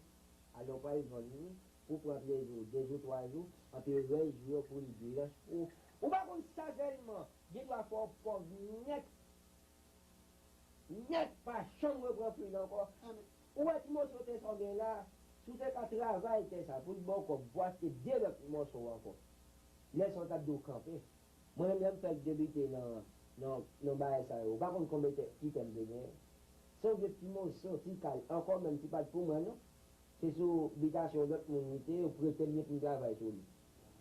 Alò w pral vann li pou w pran plezi w de jou, twa jou, anpi rès jou yo pou l blanch pou ou. Ou pa konn sa sèlman, gen dwa fè w pòv nèt. Nèt, pa janm repran fwi l ankò. Ou wè ti moso tè sa w gen la, si w te ka travay tè sa pou l ba w kòb pou w achte de lòt mòso ankò, lè sa w t ap di w kanpe. Mwen menm lè m fèk debite nan, nan, nan bagay sa yo, ou pa konn konbyen tè, ti tè m te genyen. Se yon vye ti moso, ti kay, ankò menm si pa t pou mwen non. Se sou bitasyon yon lòt moun li te ye, yo prete m li pou m travay sou li.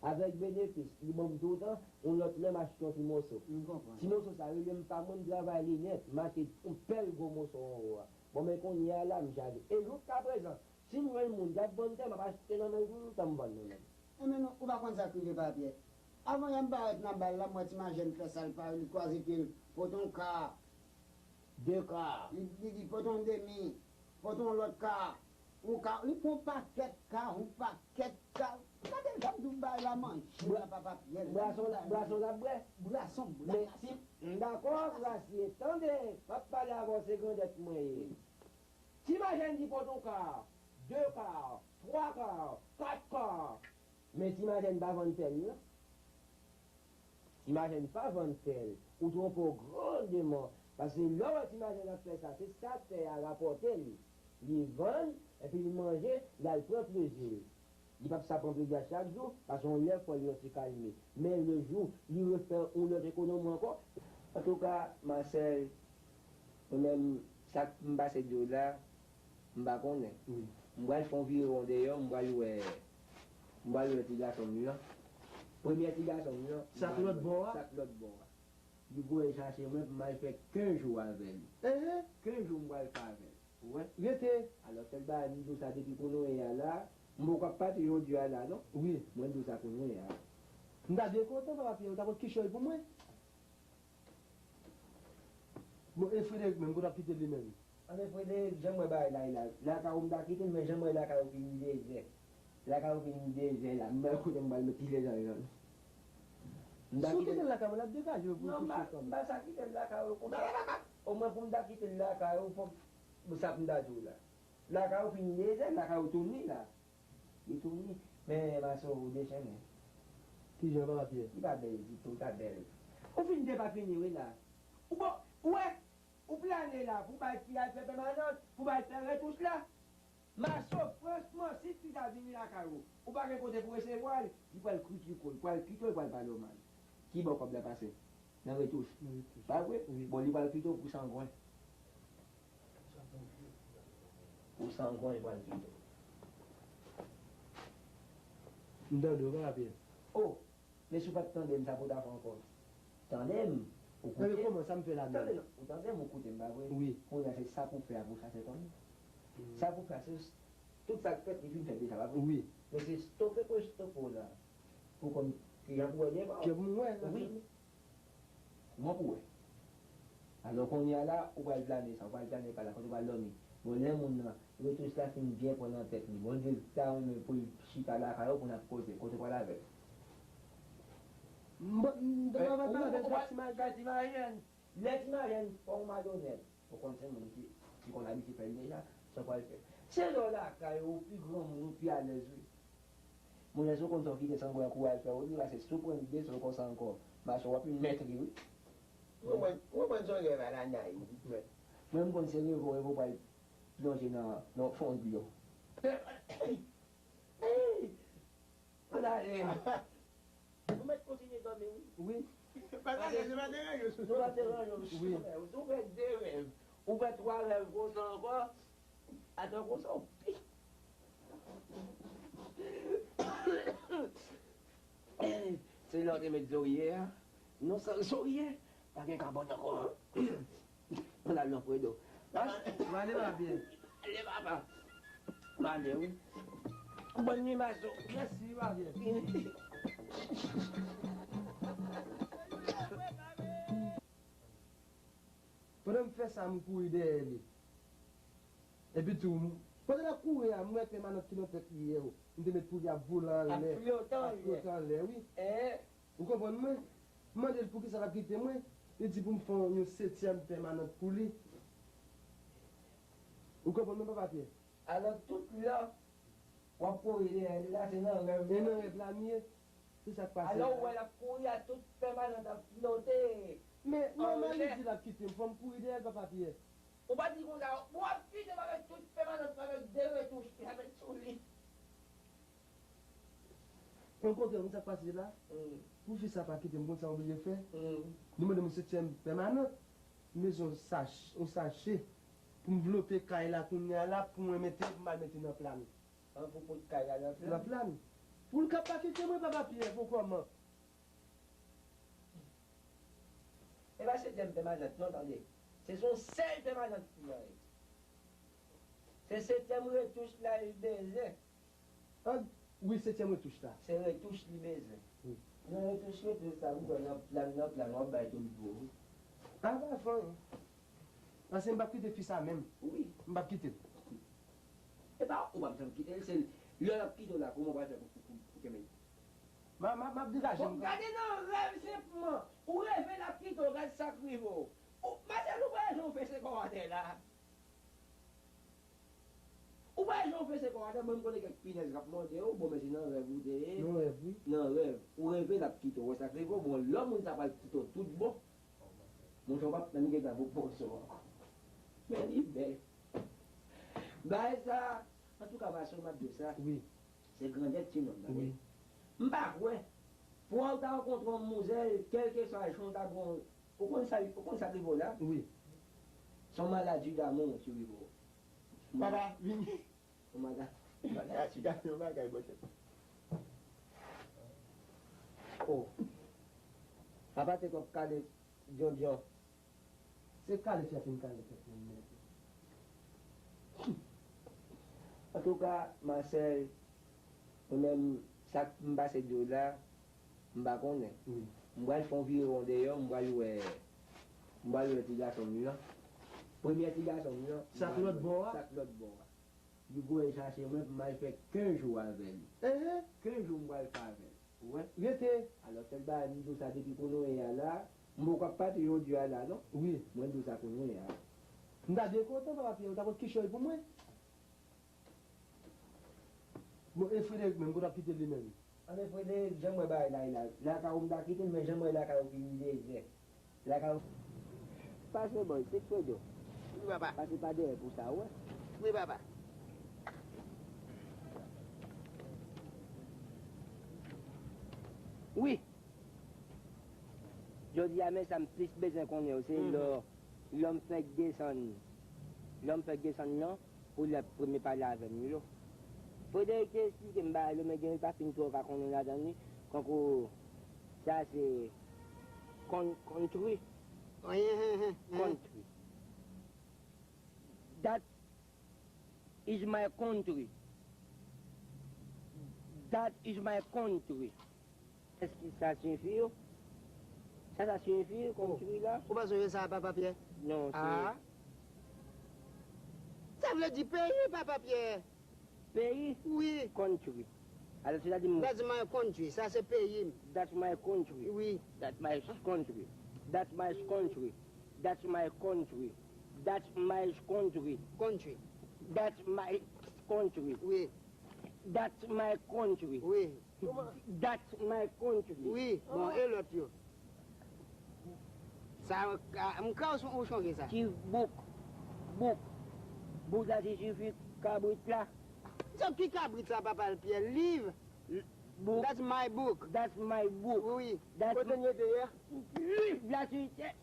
Avèk benefis, li ban m toutan, yon lòt lè m achte yon ti moso. M konprann. Ti moso sa rele m pa mwen, m travay li nèt, m achte yon bèl gwo moso anwo a. Bon, men kounye a la, m chage. E jouskaprezan, si m jwenn moun k ap vann tè, m ap achte nan men l toutan m vann nan men l. Enben, non, ou pa konn sa k rive Papa Pyè. Avan yè m parèt nan bal la, m wè Ti Majèn fè sa l pa yo, li kwaze pye l, pote yon ka, de ka, li, li di pote yon demi, pote yon lòt ka, yon ka, li pran yon pakèt ka, yon pakèt ka. Gade, jan m di w bagay la manje la, Papa Pyè. Bwason, bwason l ap bwè? Bwason, bwason. Men si, m dakò, Grasye, tande, m ap pale avè w, se grandèt mwen ye. Ti Majèn di pote yon ka, de ka, twa ka, kat ka. Men Ti Majèn pa vann tè l, non. Ti Majèn pa vann tè l. Ou twonpe w grandman. Paske lè w wè Ti Majèn ap fè sa, se sa tè a rapòte l. Li vann, epi li manje, l al pran plezi l. Li p ap sa pran plezi a chak jou, paske yon lè fò li yon ti kalme. Men le jou li refè yon lòt ekonomi ankò. Antouka, Marcel, mwen menm, sa k m pase di w la, m pa konnen. Wi. M pral fè yon viwon deyò, m pral wè, m pral wè ti gason m lan. Premye ti gason m lan, m pral wè. Sa k lòt bò a? Sa k lòt bò a. Li voye chache mwen pou m al fè kenz jou avè l. Enhen. Kenz jou m pral fè avè l. Ou wè? Rete. Alò, kèk bagay, m di w sa depi kounye a la, m poko ap pati jodi a la, non. Wi. Mwen di w sa kounye a. M ta byen kontan, Papa Pyè, ou ta pot kichòy pou mwen. Bon, e Frederick menm, kote w ap kite l li menm? Anben, Frederick, jan m wè bagay la ye la, lakay ou m ta kite l, men jan m wè lakay ou fin dezè. Lakay ou fin dezè la, m wè kote m pral met ti lezanj lan. M ta kite l. Si w kite l lakay mwen, l ap degaje w pou l kouche kanmenm. Non, m pa, m pa sa kite l lakay ou konsa. Omwen pou m ta kite l lakay ou, fòk, bon, sa pou m ta di w la. Lakay ou fin dezè, lakay ou touni la. Li touni. Men, maso, ou dechennen. Kijan, Papa Pyè? Li pa bèl ditou, li pa bèl. Ou fin depafini, wi, la. Ou bon, ou wè, ou plane la, pou bay fi a fè pèmanant, pou bay fè retouch la. Maso, franchman, si fi sa vini lakay ou, ou pa gen kote pou resevwa l, li pral kritike w, li pral kite w, li pral pale w mal. Ki bò kòb la pase? Nan retouch. Nan retouch. Pa vre? Wi. Bon, li pral kite w pou sangwen. Pou sangwen, li pral kite w. M tande w, Papa Pyè. O! Men si w pa t tande m, sa pou w ta fè ankò? Tande m, ou koute m. Tande kòman, sa m fè la menm? Tande non, ou tande m, ou koute m, pa vre? Wi. Kounye a, se sa pou w fè a pou w chache konnen. Hmm. Sa pou w fè a, se tout sa k fèt, li fin fèt deja, pa vre? Wi. Men se stope pou w stope w la. Pou w konn kijan pou w wè devan. Kijan pou m wè, wi. Kòman pou w wè? Alò, kounye a la, ou pral plane sa, ou pral plane kay la, kote ou pral dòmi. Bon, lè moun nan, retouch la fin byen pran nan tèt li. Bondye ta renmen pou l chita lakay ou pou n ap koze, kote ou pral avè l? M, m, m, eh, ou, ou pral fè Ti Majèn. Lè Ti Majèn fè yon madonèl, ou konn se moun ki, ki konn abitye fè l deja, sa w pral fè? Se lè w lakay ou, ou pi granmoun, ou pi alèz, wi. Moun nan, si w konn sa w kite sangwen an kou al fè w li, paske si w pran de sòl konsa ankò, mache w ap mèt li, wi. Ou konprann, ou konprann se yon rèv a la nayiv, wi. Mwen, m konn se reve w, reve w pral plonje nan, nan fon dlo. Ey! Ann ale. Nou mèt kontinye dòmi, wi. Wi. Pa t ale, se pa deranje w. Nou pa deranje w. Wi. Si w fè de rèv, ou fè twa rèv konsa ankò, atann konsa, w pi. Se lè w te met zorye a. Non, san zorye, pa gen kabòn ankò. Ann al nan fredo. Mas. M ale, papa. Ale, papa. M ale, wi. Bòn nwi, maso. Mèsi, papa. Pandan m fè sa, m kouri dèyè li. Epi tou, m, pandan l ap kouri a, m wè pèmanant ki nan tèt li yè, m te met pou li ap vole anlè, ap flote anlè, wi. Ou konprann mwen? M mande l poukisa l ap kite mwen. Li di pou m fè yon setyèm pèmanant pou li. Ou konprann mwen, papa Pyè? Alò, tout lè w ap kouri dèyè li la, se nan rèv la. E nan rèv la m ye. Se sa k pase la. Alò, ou wè l ap kouri a tout pèmanant ap flote. Men nòmal li di l ap kite m, fò m kouri dèyè l, papa Pyè. Ou pa di konsa, w ap kite m avèk tout pèmanant mwen avèk de retouch ki ap met sou li. Okontrè, ou konn sa k pase la? Hmm. Pou fi sa pa kite m, konn sa m oblije fè? Hmm. Li mande m yon setyèm pèmanant. M bezwen yon sach-, yon sache pou m vlope kay la kounye a la, pou mwen mete, pou m al mete nan pla m. An pou pot kay la nan pla m? Nan pla m. Pou l ka pa kite mwen, Papa Pyè, pou kòman? E pa setyèm pèmanant non, tande. Se sou yon sèl pèmanant ki anyen. Se setyèm retouch la li bezwen. Ah, wi, setyèm retouch la. Se retouch li bezwen. Wi. Nan retouch, retouch sa, ou wè nan plan, nan plan, w ap bay tout bo. Ah, pa fè anyen. Paske m p ap kite fi sa menm. Wi. M p ap kite l. E pa ou p ap janm kite l, se lè l ap kite w la, kòman w pral fè pou, pou, pou kenbe l? M a, m a, m ap degaje m. Bon, gade nan rèv senpman. Ou reve l ap kite w, gad sa k rive w. Ou, Masèl, ou pa wè jan w fese kò w atè la? Ou pa wè jan w fese kò w atè, mwen m konnen kèk pinèz k ap mòde w, bon, men se nan rèv ou te ye. Nan rèv, wi. Nan rèv. Ou reve l ap kite w, wè sa k rive w, bon, lè moun sa pral kite w tout bon, monchè, w p ap menm gen tan pou poze w ankò. Men li bèl. Bagay sa, antouka, Masèl, m ap di w sa. Wi. Se grandèt ti nonm nan, wi. M pa kwè. Pou w ta rankontre yon manmzèl, kèlkeswa jan w ta gon, ou konn sa, ou konn sa k rive w la? Wi. Se yon maladi damou ki rive w. Papa, vini. Yon maladi, maladi. Gade yon bagay, bòchè. Oh. Papa te kòk kale dyondyon. Se kale fè fin kale tèt mwen nèt. Antouka, Masèl, mwen menm, sa k m pase di w la, m pa konnen. Wi. M pral fè yon viwon deyò, m pral wè, m pral wè ti gason m nan. Premyè ti gason m nan, m pral wè. Sa k lòt bò a? Sa k lòt bò a. Li voye chache mwen pou m al fè kenz jou avè li. Ehe. Kenz jou m pral fè avè l. Ou wè? Rete. Alò, sèl bagay m di w sa depi kounye a la, m poko ap pati jodi a la, non. Wi. Mwen di w sa kounye a. M ta byen kontan, Papa Pyè, ou ta pot kichòy pou mwen. Bon, e Frederick menm, kote w ap kite l li menm? Anben, Frederick, jan m wè bagay la ye la, lakay ou m ta kite l, men jan m wè lakay ou vin dezè. Lakay ou. Pase bò isit, Fredo. Wi, papa. Pase pa dèyè pou sa, ou wè. Wi, papa. Wi. Jodi a, men sa m plis bezwen konnen yo, se lè, lè m fèk desann, lè m fèk desann nan, pou lè premye pale avè m yo. Frederick te esplike m bagay yo, men gen l pa fin twò ka konnen ladan li, kankou sa se kon-, country. Wi, hen, hen, hen. Country. That is my country. That is my country. Èske sa siyifi yo? Sa sa siyifi, country la? Ou pa sonje sa, Papa Pyè? Non, se. Ah. Sa vle di peyi, Papa Pyè. Peyi? Wi. Country. Alò, se ta di m. That's my country. Sa se peyi m. That's my country. Wi. That's my country. That's my country. That's my country. That's my country. Country. That's my country. Wi. That's my country. Wi. That's my country. Wi, bon, e lòt yo? Sa, a, m kwè ou son-, ou chonje sa. Ki bouk? Bouk. Bouk la siyifi kabrit la. Sa ki kabrit sa, papa Pyè? Liv. L-, bouk. That's my book. That's my book. Wi. That's. Kote n ye te yè? Liv la siyifi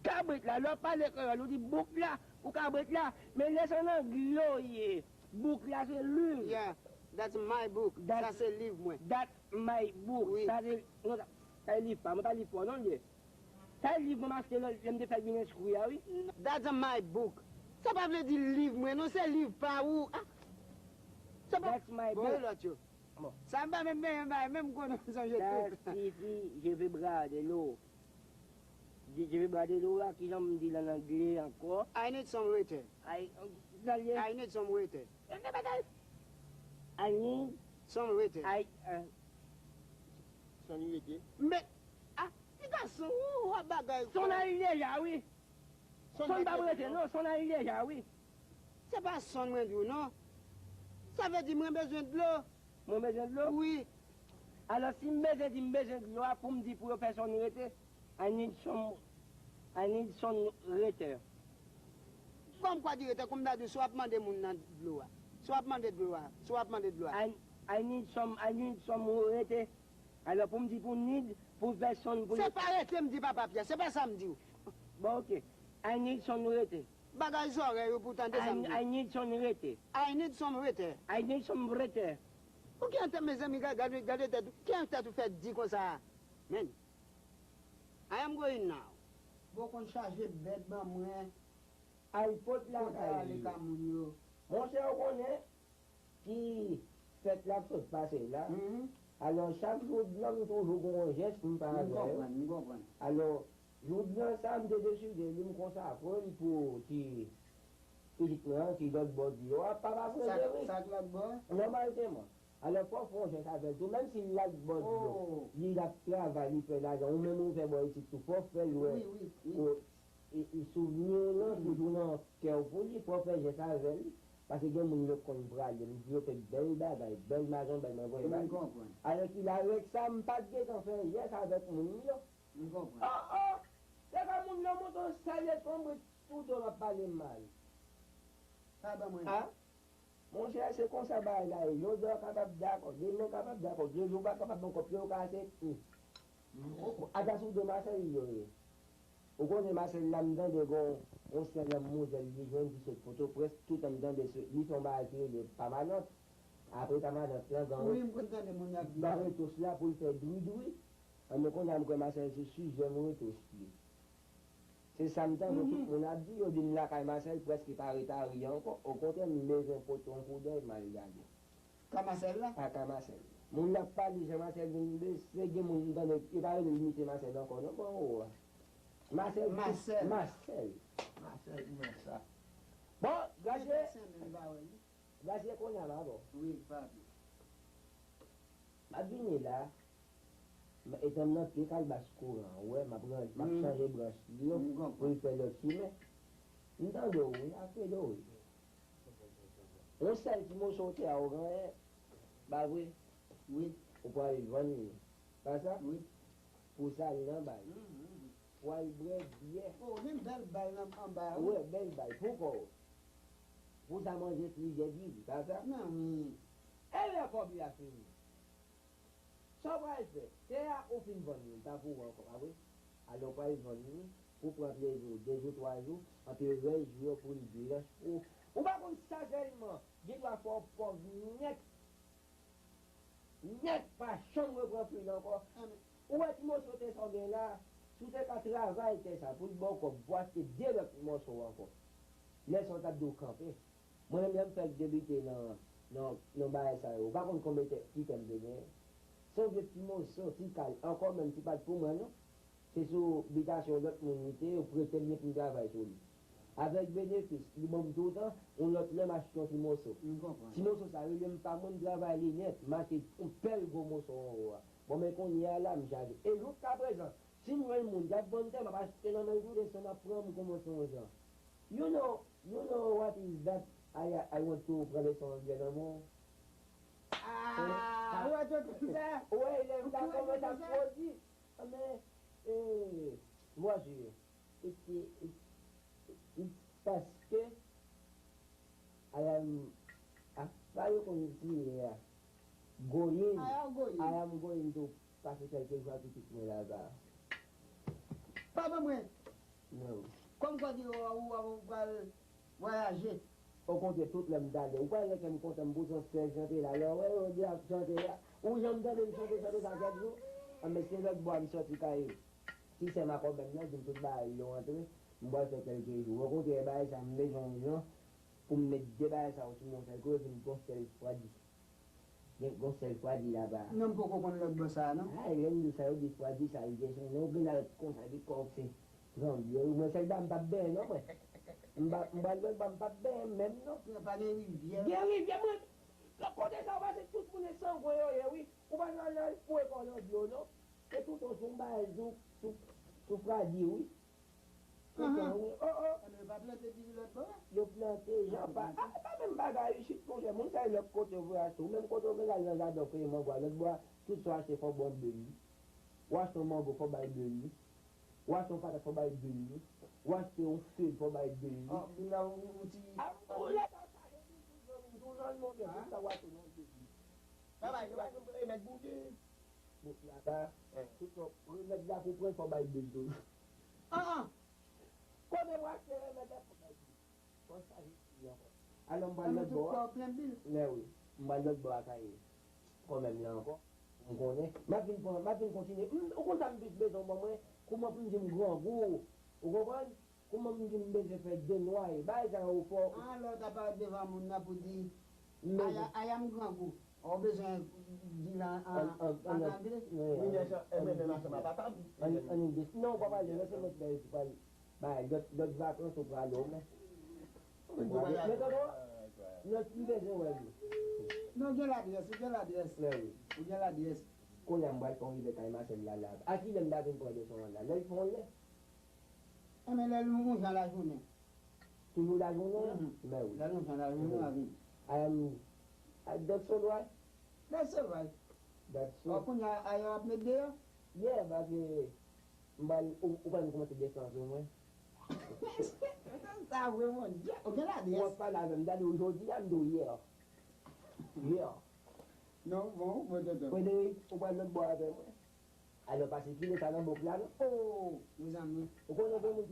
kabrit la. Lè w pale kreyòl, ou di bouk la pou kabrit la. Men lè se an angle w ye. Book la se liv. Yeah, that's my book. Sa se liv mwen. That's my book. Wi. Sa se, non, sa, sa se liv pa mwen, pa liv pa w non li ye. Sa se liv mwen m achte lè, lè m te fè l vin enskri a, wi. That's my book. Sa pa vle di liv mwen non, se liv pa ou. Ah. Sa pa. That's my book. Bon, e lòt yo? Bon. Sa m pa menm benyen bay, menm konnen m sonje tout. Sa siyifi, je veux boire de l'eau. Je, je veux boire de l'eau la, kijan m di l an angle ankò? I need some water. I, uh, I need some water. I need some water. I, uh, some water. Men, ah, ti gason, ou wè bagay. Son nan li deja, wi. Son pa rete, non, son nan li deja, wi. Se pa son mwen di w, non. Sa vle di mwen bezwen dlo. Mwen bezwen dlo? Wi. Alò, si m bezwen di m bezwen dlo a, pou m di pou yo fè son rete, I need some, I need some rete. Kòm kwa di rete, kòm m ta di w, si w ap mande moun nan dlo a. Si w ap mande dlo a, si w ap mande dlo a. I, I need some, I need some rete. Alò, pou m di pou need, pou fè son, pou. Se pa rete m di, papa Pyè, se pa sa m di w. Bon, ok. I need some rete. Bagay zòrèy ou pou tande sa m di. I, I need some rete. I need some rete. I need some rete. Ou gen tèt, mezanmi, gade, gade tèt ou. Ki tèt ou fè di konsa a? Men. I am going now. Bon, konn chaje bèt ban mwen. Al pot lakay li. Monchè, ou konnen ki fèt la k sot pase la. Alò, chak jou blan m toujou gen yon jès pou m fè avè yo. Alò, jou blan sa, m te deside li m konsakre l pou ti pitit mwen an ki lòt bò di yo a, papa Frederik. Sa k lòt bò? Nòmalman. Alò, fò w fè yon jès avè l tou, menm si l lòt bò di yo, li ap travay, li fè lajan, ou menm ou fè bò isit tou, fò w fè l wè. Wi, wi, wi. E, e souvni w lan toujou nan kè w pou li, fò w fè jès avè l. Paske gen moun yo konn prale, m di yo fè bèl bagay, bèl madanm, bèl mwen voye bay. M konprann. Alèkile avèk sa, m pa t gentan fè jès avèk moun yo. M konprann. Oh, oh! Lè sa moun nan monte yon sèl ekonbrit sou do m ap pale m mal. Pa ban mwen. Ah? Monchè, se konsa bagay la ye. Jodi a w kapab dakò, demen w kapab dakò, de jou w pa kapab ankò, pye w kase. Ata sou do Masèl yo ye. Ou konnen Masèl la, m tande gon yon sè nan Mozèl li jwenn ki sot Pòtoprens, toutan m tande se, li fè yon bagay ki rele pamanant. Apre pamanant lan, gen wi, m konn tande moun y ap di gen retous la pou l fè dridri. Anben, kounye a m kwè Masèl se sizèm retous li. Se sa m tande tout moun ap di, yo di m lakay Masèl prèske pa ret a ri ankò. Okontrè, m bezwen pote yon koudèy m al gade. Ka Masèl la? A ka Masèl. Moun ap pale jan Masèl vin blese, gen moun m tande, yo pa rele l Misye Masèl ankò non, bò anwo a. Masèl, Masèl. Masèl. Masèl, ki nèg sa? Bon, Gradye. Gradye, kounye a m a ba w. Wi, papi. M ap vini la, m, etan m nan pye kalbas kouran an, ou wè, m ap ran-, m ap chanje branch li yo pou l fè lòt chimen. M tande w wi, Alfredo, wi. Yon sèl ti moso tè a ou genyen, pa vre? Wi. Ou pral vann li. Pa sa? Wi. Pou sa li nan bay. Pou al bwè byè. Oh, gen bèl bay nan anba, wi. Ou wè, bèl bay. Pou kò w. Pou sa manje plizyè diri, pa sa? Men wi. E lè kòb li a fini? Sa w pral fè? Tè a ou fin vann li, li pa pou ou ankò, pa vre? Alò w pral vann li pou pran plezi w de jou, twa jou, anpi rès jou yo pou li blanch pou ou. Ou pa konn sa sèlman, gen dwa fè w pòv nèt. Nèt, pa janm repran fwi l ankò. Ou wè ti moso tè sa w gen la, si w te ka travay tè sa pou l ba w kòb pou achte de lòt moso ankò. Lè sa w t ap di w kanpe. Mwen menm lè m fèk debite nan, nan, nan bagay sa yo, ou pa konn konbyen tè, ti tè m te genyen. Se yon vye ti moso, ti kal, ankò menm si pa t pou mwen non. Se sou bitasyon yon lòt moun li te ye, yo prete m li pou m travay sou li. Avèk benefis, li ban m toutan, yon lòt lè m achte yon ti moso. M konprann. Ti moso sa rele m pa mwen, m travay li nèt, m achte yon bèl gwo moso anwo a. Bon, men kounye a la, m chaje. E jouskaprezan, si m jwenn moun k ap vann tè, m ap achte nan men l tou, desann ap pran m kòmanse yon jan. You know, you know what is that? I, I want to pran leson anglè nan men w. Ah, ou wè tout sa? Ou wè, lè m ta kòmanse ap pwodui. Men, eh, voici, it's, it's, it's paske I am, ah, sa yo konn di a, going, I am going. I am going to pase kèlke jou ak pitit mwen laba. Papa mwen. Non. Kòm kwa di ou, ou, ou pral vwayaje. Okontrè, tout lè m tande, ou pa wè kè m kontan m pou son sèl chante la. Lè w wè yo di ap chante la, ou janm tande m chante chante sa kèk jou? Anben, se lòt bò a m sòti kay ti sè makòbè m nan, di m tout bagay yo antre, m pral fè kèlke jou. Okontrè, bagay sa m bezwen yon jan pou m met de bagay sa yo sou yon sèl kote, vin gon sèl fwa di. Gen gon sèl fwa di laba. Non, m poko konn lòt bò sa a, non. A, lè m di sa, yo di fwa di sa, li gen son non, ou gen al konsa, li kòmanse tranble. Wi, mwen sèl ba m p ap benyen, non, mwen. M ba, m ba lòt ba m p ap benyen menm, non. Gen pa gen rivyè. Gen rivyè, mwen. Lòt kote sa, ou pa se tout moun e sangwen yo ye, wi. Ou pa nan al foure kò w nan dlo, non. E toutan sou m ba l sou, sou, sou fwa di, wi. Toutan, wi. Oh, oh. Enben, yo pa plante diri lòt bò a? Yo plante, jan pa. A, e pa menm bagay isit, monchè. Moun sa yo lòt kote yo vle achte. Ou menm kote w vle al nan jaden w plante mango a, lòt bò a, tout sa w achte fò w ba l bèl li. Ou achte yon mango, fò w ba l bèl li. Ou achte yon patat, fò w ba l bèl li. Ou achte yon fèy, fò w ba l bèl li. Oh, la, ou, ou ti. A, ou lè sa chaje toujou, zanmi m, toujou nan monte, tout sa w achte nan bèl li. Babay, yo pa janm remèd boude. Bon, laba, tout sa, remèd la pou pran, fò w ba l bèl toujou. Ah, ah. Kote w achte remèd la, fò w ba l bèl. Konsa, jis li ankò. Alò, m pral lòt bò a. Mè wi, m pral lòt bò a, Kayè. Kanmenm la ankò, pou m konnen. M ap vin pran, m ap vin kontinye. M, ou konn sa m plis bezwen w ban mwen? Kouman pou m di m grangou? Ou konprann? Kouman m di m bezwen fè de nwa? Bagay sa yo fò. An, lè w ta parèt devan moun nan pou di, m bezwen. Aya, aya m grangou. Ou bezwen di l an, an, an, an angle? Wi, men sa, e, men, men machann pa papa m. An, an, non, ou pa pale, lè se mèt bagay ki pale. Bay, lòt, lòt vakans ou prale, ou men. Ou prale. Men tonton, non, m bezwen wè li. Non, gen ladrès, ou gen ladrès. Men wi. Ou gen ladrès. Kounye a m pral fè yon rive kay machann la la. A kilè m ta vin pran leson an la? Lè l fè yon lè. Enben, lè l yon jan lajounen. Toujou lajounen? Mhm. Men wi. Lè l yon jan lajounen, w a vini. I am, I, that's all right. That's all right. That's all. Kounye a, a yo ap met deyò? Yeah, paske m pral, ou, ou pral kòmanse desann sou mwen. Sa vre, mon Dieu. Ou gen ladrès. W ap pale avè m, gade w jodi a, m di w yè. Yè. Non, bon, bon, tonton. Frederic, ou pral lòt bò avè mwen. Alò, pa sikile sa nan bòk la, non. Oh, mezanmi. Ou konnen gen moun